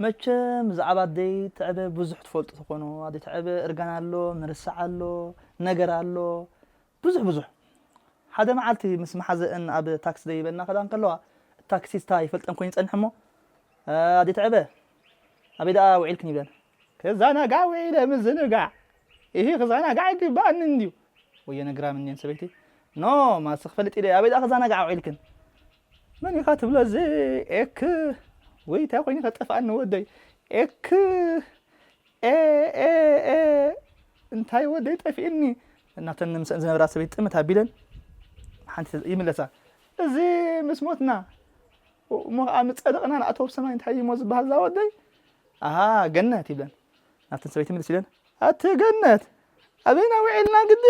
መቸም ብዛዕባ ኣደይ ትዕበ ብዙሕ ትፈልጡ ትኾኑ። ኣደይ ትዕበ እርጋን ኣሎ፣ ምርሳዕ ኣሎ፣ ነገር ኣሎ፣ ብዙሕ ብዙሕ። ሓደ መዓልቲ ምስ መሓዘአን ኣብ ታክሲ ደይበ እናኸዳ እንከለዋ፣ እቲ ታክሲስታ ይፈልጠን ኮይኑ ይጸንሕ እሞ፣ "ኣደይ ትዕበ፣ ኣበይ ደኣ ውዒልክን?" ይብለን። "ክዘናጋዕ ውዒለ ምዝንጋዕ። ኢሂ፣ ክዘናጋዕ ይግባኣኒ እንድዩ?" ወዮ ነግራም እኒአን ሰበይቲ። "ኖ፣ ማስ ክፈልጥ ኢለ፣ ኣበይ ደኣ ክዘናጋዕ ውዒልክን?" "መን ኢኻ ትብሎ እዚ? ኤክ፣ ወይ እንታይ ኮይኑ ከጠፍኣኒ ወደይ? ኤክ፣ ኤ፣ ኤ፣ ኤ፣ እንታይ ወደይ ጠፊእኒ?" እናተን ምስአን ዝነበራ ሰበይቲ ጥምት ኣቢለን ሓንቲ ይምለሳ። "እዚ ምስ ሞትና፣ እሞ ኸዓ ምስ ጸደቕና ንኣተው ኣብ ሰማይ እንታይ እሞ ዝበሃል እዛ ወደይ?" "ኣሃ፣ ገነት" ይብለን። ናብተን ሰበይቲ ምልስ ኢለን፣ "ኣቲ ገነት፣ ኣበይና ውዒልና ግዲ?"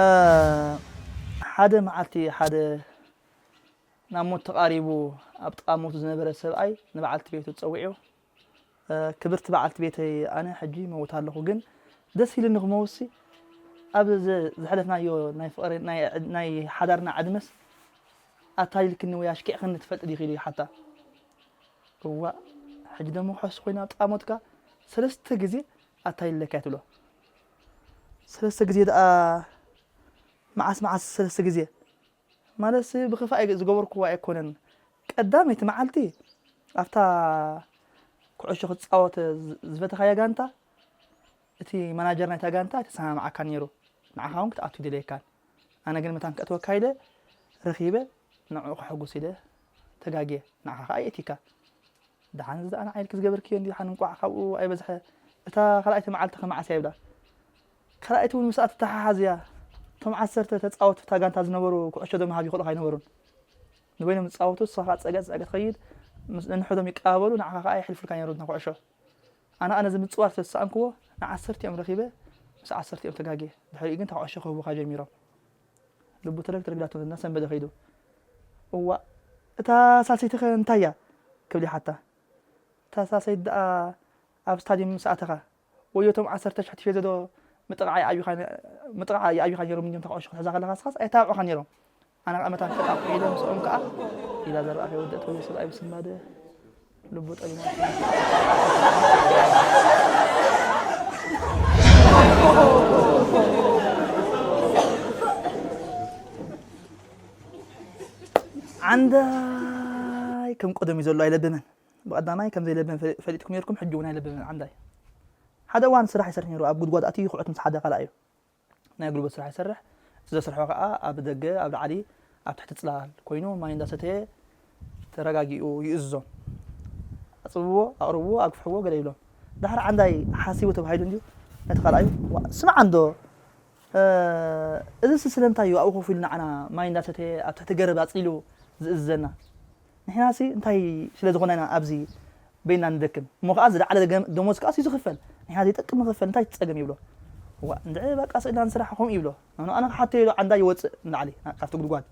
እ፣ ሓደ መዓልቲ ሓደ ናብ ሞት ተቓሪቡ ኣብ ጥቓ ሞቱ ዝነበረ ሰብኣይ ንበዓልቲ ቤቱ ጸዊዑ፣ "እ፣ ክብርቲ በዓልቲ ቤተይ፣ ኣነ ሕጂ ይመውት ኣለኹ፣ ግን ደስ ኢሉኒ ክመውትሲ፣ ኣብ ዘ-፣ ዘሕለፍናዮ ናይ ፍቕሪ፣ ናይ ዕድ-፣ ናይ ሓዳርና ዕድመስ ኣታሊልክኒ ወይ ኣሽኪዕክኒ ትፈልጢ ዲኺ?" ኢሉ ይሓታ። "እዋእ፣ ሕጂ ደሞ ክሕሱ ኮይኑ ኣብ ጥቓ ሞትካ ሰለስተ ግዜ ኣታሊለካ" እያ ትብሎ። "ሰለስተ ግዜ ደኣ መዓስ መዓስ ሰለስተ ግዜ?" "ማለትሲ ብኽፋእ ዝገበርክዎ ኣይኮነን። ቀዳመይቲ መዓልቲ ኣብታ ኩዕሾ ክትጻወት ዝ-፣ ዝፈተኻያ ጋንታ፣ እቲ ማናጀር ናይታ ጋንታ ኣይተሰማምዓካን ነይሩ። ንዓኻ እውን ክትኣቱ ኣይደለየካን። ኣነ ግን መታን ከእትወካ ኢለ ረኺበ፣ ንዕኡ ከሐጉስ ኢለ ተጋግየ። ንዓኻ ከኣ የእቲካ። ደሓን እዚ ደኣ ንዓይ ኢልኪ ዝገበርክዮ እንድዩ፣ ደሓን እንቋዕ ካብኡ ኣይበዝሐ። እታ ካልኣይቲ መዓልቲ ከ መዓስ እያ?" ይብላ። ካልኣይቲ እውን ምስኣ ትተሓሓዝ እያ። እቶም ዓሰርተ ተጻወትቲ እታ ጋንታ ዝነበሩ ኩዕሾ ዶ ምሃብ ይኽእሉ ኣይነበሩን። ንበይኖም ዝጻወቱ፣ ንስኻ ከኣ ጸጋ ጸጋ ትኸይድ፣ ምስ ነንሕዶም ይቀባበሉ፣ ንዓኻ ከኣ የሕልፉልካ ነይሩ እታ ኩዕሾ። ኣነ፣ ኣነ እዚ ምጽዋር ስለ ዝሰኣንክዎ፣ ንዓሰርቲኦም ረኺበ፣ ምስ ዓሰርቲኦም ተጋግየ። ድሕሪኡ ግን እታ ኩዕሾ ክህቡኻ ጀሚሮም። ልቡ ተረግ ተረግ ኢላቶ እናሰንበደ ከይዱ። "እዋእ፣ እታ ሳልሰይቲ ኸ እንታይ እያ?" ክብል ይሓታ። "እታ ሳልሰይቲ ደኣ ኣብ ስታድዮም ምስ ኣተኻ፣ ወዮ እቶም ዓሰርተ ሽሕ ቲፌዞ ዶ ምጥቓዕ ይኣብዩኻ፣ ምጥቓዕ ይኣብዩኻ ነይሮም እንድዮም፣ እታ ኩዕሾ ክትሕዛ ከለኻ ንስኻስ ኣይተባብዑኻን ነይሮም። ኣነ ከኣ መታን ከጣቕዑ ኢለ ምስኦም ከኣ" ኢላ ዘረባ ከይወደአት ወዮ ሰብኣይ ብስንባደ ልቡ ጠሊማ። ዓንዳይ ከም ቀደሙ እዩ ዘሎ፣ ኣይለበመን። ብቐዳማይ ከም ዘይለበም ፈ-፣ ፈሊጥኩም ነይርኩም፣ ሕጂ እውን ኣይለበምን ዓንዳይ። ሓደ እዋን ስራሕ ይሰርሕ ነይሩ፣ ኣብ ጉድጓድ ኣትዩ ይኹዕት ምስ ሓደ ካልኣዩ። ናይ ጉልበት ስራሕ ይሰርሕ። እቲ ዘስርሖ ከኣ ኣብ ደገ፣ ኣብ ላዕሊ፣ ኣብ ትሕቲ ጽላል ኮይኑ ማይ እንዳሰተየ ተረጋጊኡ ይእዝዞም። "ኣጽብብዎ፣ ኣቕርብዎ፣ ኣግፍሕዎ" ገለ ይብሎም። ድሓር ዓንዳይ ሓሲቡ ተባሂሉ እንድዩ ነቲ ካልኣዩ፣ "ዋ፣ ስማዕ እንዶ፣ እ፣ እዚሲ ስለምንታይ እዩ ኣብኡ ኮፍ ኢሉ ንዓና ማይ እንዳሰተየ ኣብ ትሕቲ ገረብ ኣጽሊሉ ዝእዝዘና? ንሕናሲ እንታይ ስለ ዝኾነ ኢና ኣብዚ በይንና ንደክም? እሞ ከኣ ዝለዓለ ገም-፣ ደሞዝ ከኣስ እዩ ዝኽፈል። ንሕና ዘይጠቅም ንኽፈል፣ እንታይ እቲ ጸገም?" ይብሎ። "ዋ፣ እንድዒ በቃ ስቕ ኢልና ንስራሕ ከምኡ" ይብሎ። "ኣነ፣ ኣነ ክሓቶ" ኢሉ ዓንዳይ ይወጽእ ንላዕሊ፣ ና-፣ ካብቲ ጉድጓድ።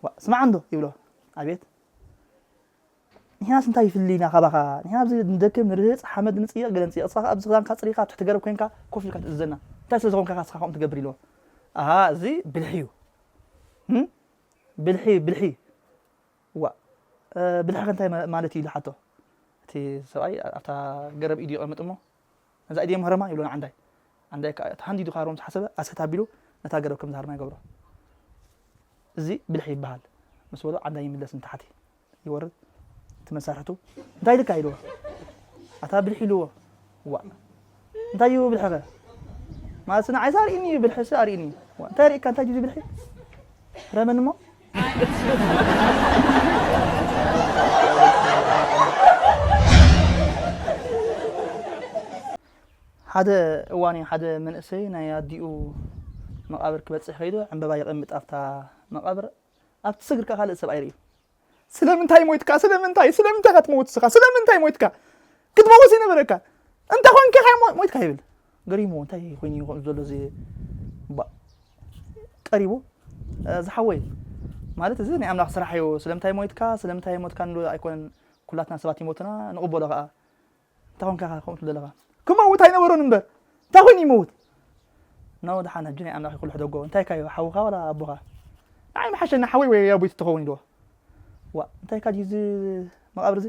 "ዋ፣ ስማዕ እንዶ" ይብሎ። "ኣቤት?" "ንሕናስ እንታይ ይፍልይና ካባኻ? ንሕና ኣብዚ ንደክም፣ ንርህጽ፣ ሓመድ ንጽይቕ፣ ገለ ንጽይቕ። ንስኻ ከኣ ኣብዚ ክዳንካ ኣጽሪኻ ኣብ ትሕቲ ገረብ ኮይንካ ኮፍ ኢልካ ትእዝዘና። እንታይ ስለ ዝኾንካ ኢኻ ንስኻ ከምኡ ትገብር?" ኢልዎ። "ኣሃ፣ እዚ ብልሒ እዩ። እም? ብልሒ፣ ብልሒ። ዋእ፣ እ፣ ብልሕኸ እንታይ ማ-፣ ማለት እዩ?" ኢሉ ሓቶ። እቲ ሰብኣይ ኣብታ ገረብ ኢዱ የቐምጥ እሞ፣ "ነዛ ኢደይ ምህረማ" ይብሎ ንዓንዳይ። ዓንዳይ ከኣ እቲ ሃንዲዱ ክሃርሞ ምስ ሓሰበ፣ ኣሰት ኣቢሉ ነታ ገረብ ከም ዝሃርማ ይገብሮ። "እዚ ብልሒ ይበሃል" ምስ በሎ፣ ዓንዳይ ይምለስ ንታሕቲ። ይወርድ። እቲ መሳርሕቱ፣ "እንታይ ኢልካ?" ኢልዎ። "ኣታ ብልሒ" ኢልዎ። "ዋእ፣ እንታይ እዩ ብልሕኸ? ማለትሲ ንዓይስ ኣርእይኒ እዩ፣ ብልሕሲ ኣርእይኒ እዩ። ዋእ፣ እንታይ ርኢካ? እንታይ ድዩ ብልሒ? ረመን እሞ?" ሓደ እዋን እዩ፣ ሓደ መንእሰይ ናይ ኣዲኡ መቓብር ክበጽሕ ከይዱ፣ ዕምበባ የቐምጥ ኣብታ መቓብር። ኣብቲ ስግር ከኣ ካልእ ሰብኣይ ርእዩ። "ስለምንታይ ሞይትካ? ስለምንታይ? ስለምንታይ ኢኻ ትመውት ንስኻ? ስለምንታይ ሞይትካ? ክትመውት ዘይነበረካ? እንተ ኾንካ ኢኻ ሞ-፣ ሞይትካ" ይብል። ገሪሙ፣ "እንታይ ኮይኑ እዩ ከምኡ ዘሎ እዚ?" እባ ቀሪቡ፣ "እ፣ ዝሓወይ፣ ማለት እዚ ናይ ኣምላኽ ስራሕ እዩ። ስለምንታይ ሞይትካ? ስለምንታይ ኣይሞትካን ዶ ኣይኮነን? ኩላትና ሰባት ይሞቱና፣ ንቕበሎ ከኣ። እንታይ ኮንካ ኢኻ ከምኡ ትብል ዘለኻ? ክመውት ኣይነበሮን እምበር፣ እንታይ ኮይኑ ይመውት? ኖ፣ ደሓን፣ ሕጂ ናይ ኣምላኽ ይኹን ሕደጎ። እንታይ ኢኻ እዩ፣ ሓውኻ ዋላ ኣቦኻ? ኣይ ምሓሸኒ ሓወይ ወይ ኣቦይ ትኸውን ኢልዎ። ዋ እንታይ ካድዩ እዚ መቓብር እዚ?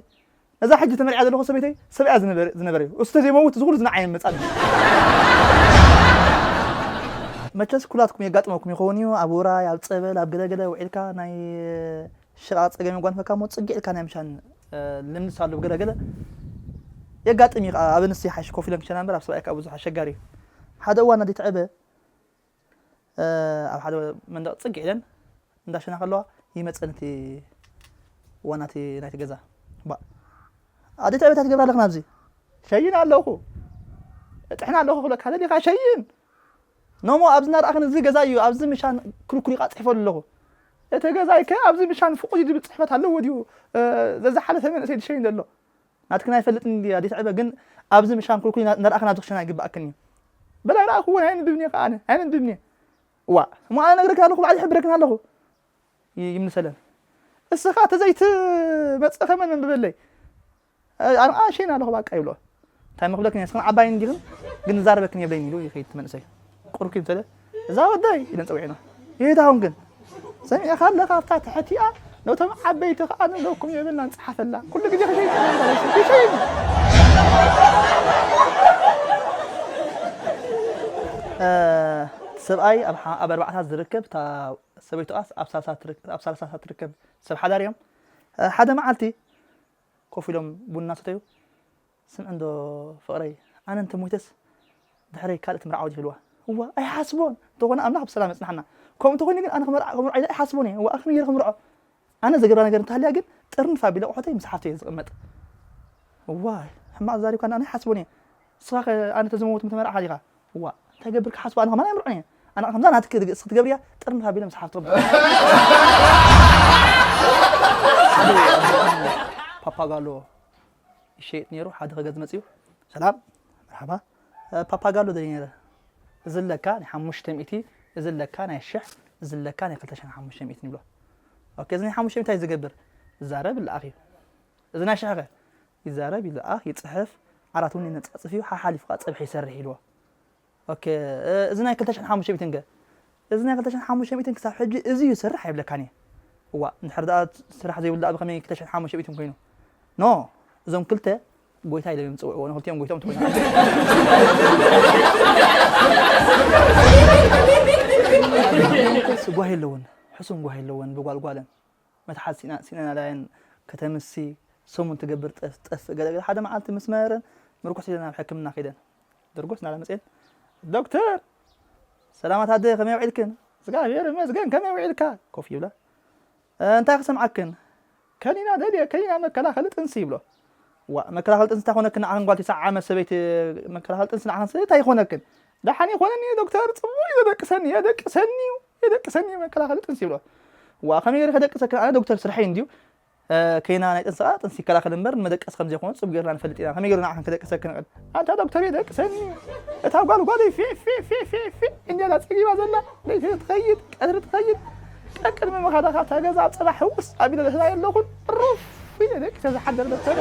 ነዛ ሕጂ ተመርዕያ ዘለኹ ሰበይተይ ሰብእያ ዝነበረ እዩ። እሱ ተዘይመውት እዚ ኩሉ ዝንዓየ መጻኒ። መቸስ ኩላትኩም የጋጥመኩም ይኸውን እዩ። ኣብ ውራይ ኣብ ጸበል ኣብ ገለገለ ውዒልካ ናይ ሽቓቕ ጸገም የጓንፈካ እሞ ጽግዕ ኢልካ ናይ ምሻን ልምዲ ሳሉ ገለገለ የጋጥም እዩ። ኣብ ኣንስቲ ሓይሽ ኮፍ ኢለን ክሸና እምበር ኣብ ሰብኣይ ከዓ ብዙሕ ኣሸጋሪ እዩ። ሓደ እዋን ኣዴት ዕበ ኣብ ሓደ መንደቕ ጽግዕ ኢለን እንዳሸና ከለዋ ይመጸን እቲ ዋናቲ ናይቲ ገዛ። ባ ኣዴት ዕበ እንታይ ትገብራ ኣለኽን ኣብዚ? ሸይን ኣለኹ እጥሕን ኣለኹ ክብለካ ደሊኻ ሸይን ኖሞ ኣብዚ እናረኣኽን እዚ ገዛ እዩ ኣብዚ ምሻን ክልኩል ይቃ ጽሕፈሉ ኣለኹ። እቲ ገዛይ ከ ኣብዚ ምሻን ፍቑድ እዩ ዝብል ጽሕፈት ኣለዎ ድዩ? ዘዝሓለፈ መንእሰይ ድሸይን ዘሎ ናትክን ኣይፈልጥን እንዲ ኣዴት ዕበ ግን ኣብዚ ምሻን ኩልኩል ነርኣኽን ኣብዚ ክሸና ኣይግብኣክን እዩ። በላይ ረኣኽዎ ኣይንብብኒ ከኣ ኣነ ኣይንብብኒ። ዋ እሞ ኣነ ነግረክን ኣለኹ ባዕሊ ይሕብረክን ኣለኹ። ይምልሰለን እስኻ ተዘይትመጽእ ከመን መንብበለይ። ኣርዓ ሸይን ኣለኹ ባቃ ይብሎ። እንታይ መኽብለክን እየ ንስኽን ዓባይ እንዲኽን ግን ዛረበክን የብለይን ኢሉ ይኸይድ መንእሰይ። ቁርኪ ምሰለ እዛ ወደይ ኢለን ጸዊዕና ይሄዳውን ግን ሰሚዕኻ ኣለኻ ኣብታ ትሕቲኣ ነቶም ዓበይቲ ከኣ ንብለኩም የብልናን ጸሓፈላ ኩሉ ግዜ ክሸይን ክሸይን ሰብኣይ ኣብ ኣርባዕታት ዝርከብ እታ ሰበይቱ ኣብ ሳልሳታት ትርከብ ሰብ ሓዳር እዮም ሓደ መዓልቲ ኮፍ ኢሎም ቡና ሰተዩ ስምዕ እንዶ ፍቕረይ ኣነ እንተ ሞይተስ ድሕረይ ካልእ ትምርዓው ይብልዋ እዋ ኣይሓስቦን እንተኾነ ኣምላኽ ብሰላም የጽንሓና ከምኡ እንተኾይኑ ግን ኣነ ክምርዓ ክምርዖ ኢለ ኣይሓስቦን እየ እዋ ከመይ ገይረ ክምርዖ ኣነ ዘገብራ ነገር እንተሃልያ ግን ጥርንፍ ኣቢለ ኣቑሑተይ ምስ ሓፍተይ እየ ዝቕመጥ እዋ ሕማቕ ዛሪብካ ኣነ ኣይሓስቦን እየ ንስኻ ኣነ ተዝመውት ምተመርዓኻ ዲኻ እዋ እንታይ ገብር ክሓስቦ ኣነ ከማን ኣይምርዖን እየ ኣነ ከምዛ ናትክ ክትገብርያ ጥርንፍ ኣቢለ ምስ ሓፍቶም ፓፓጋሎ ይሸይጥ ነይሩ ሓደ ከገዝ መፅዩ ሰላም መርሓባ ፓፓጋሎ ደሊ ነረ እዚ ለካ ናይ ሓሙሽተ ሚእቲ እዚ ለካ ናይ ሽሕ እዚ ለካ ናይ ክልተ ሽሕን ሓሙሽተ ሚእትን ይብሎ ኦኬ እዚ ናይ ሓሙሽተ ሚእቲ እንታይ ዝገብር ይዛረብ ይለኣኽ እዩ እዚ ናይ ሽሕ ከ ይዛረብ ይለኣኽ ይፅሕፍ ዓራት እውን ይነፃፅፍ እዩ ሓሓሊፉ ከዓ ፀብሒ ይሰርሕ ይልዎ ኦኬ እዚ ናይ ክልተ ሽሕን ሓሙሽተ ሚእትን ከ እዚ ናይ ክልተ ሽሕን ሓሙሽተ ሚእትን ክሳብ ሕጂ እዚ እዩ ዝሰርሕ ኣይብለካን እየ እዋ እንድሕር ደኣ ስራሕ ዘይብሉ ደኣ ብኸመይ ክልተ ሽሕን ሓሙሽተ ሚእትን ኮይኑ ኖ እዞም ክልተ ጎይታ ኢሎም እዮም ዝፅውዕዎ ንክልቲኦም ጎይታኦም ትኾይኑ ጓሂ ኣለውን ሕሱም ጓሂ ኣለውን ብጓልጓለን መትሓዝ ሲእና- ሲእነናላየን ከተምሲ ሰሙን ትገብር ጠፍ- ጠፍእ ገለገለ ሓደ መዓልቲ ምስ መረን ምርኩስ ኢለን ናብ ሕክምና ከይደን ድርጎስ እናዳ መፅኤን ዶክተር ሰላማት ኣደ ከመይ ውዒልክን እግዚኣብሔር ይመስገን ከመይ ውዒልካ ኮፍ ይብላ እንታይ ክሰምዓክን ከኒና ደልየ ከኒና መከላኸሊ ጥንሲ ይብሎ ዋ መከላኸሊ ጥንሲ እንታይ ኮነክን ንዓኽን ጓል ትስዓ ዓመት ሰበይቲ መከላኸሊ ጥንሲ ንዓኽን ስለ እንታይ ይኮነክን ደሓን ይኮነኒ ዶክተር ፅቡቅ እዩ ዘደቅሰኒ የደቅሰኒ እዩ የደቅሰኒ መከላኸሊ ጥንሲ ይብሎ ዋ ከመይ ገይረ ከደቅሰክን ኣነ ዶክተር ስርሐይ እንድዩ ከይና ናይ ጥንሲ ከዓ ጥንሲ ይከላኸል እምበር ንመደቀሲ ከም ዘይኮነ ፅቡቅ ጌርና ንፈልጥ ኢና ከመይ ገይሩ ንዓኽን ክደቅሰክን ይኽእል ኣንታ ዶክተር የደቅሰኒ እዩ እታ ጓል ጓለይ ፊዕ ፊዕ ፊዕ ፊዕ ፊዕ እንዲያ ላ ፀጊባ ዘላ ለይቲ ትኸይድ ቀትሪ ትኸይድ ቀቅድሚ ምኻዳ ካብታ ገዛ ኣብ ፀባሕ ህውስ ኣቢለ ደስላ የለኹን ሩፍ ኢለ ደቂሰ ዝሓደር ዶክተር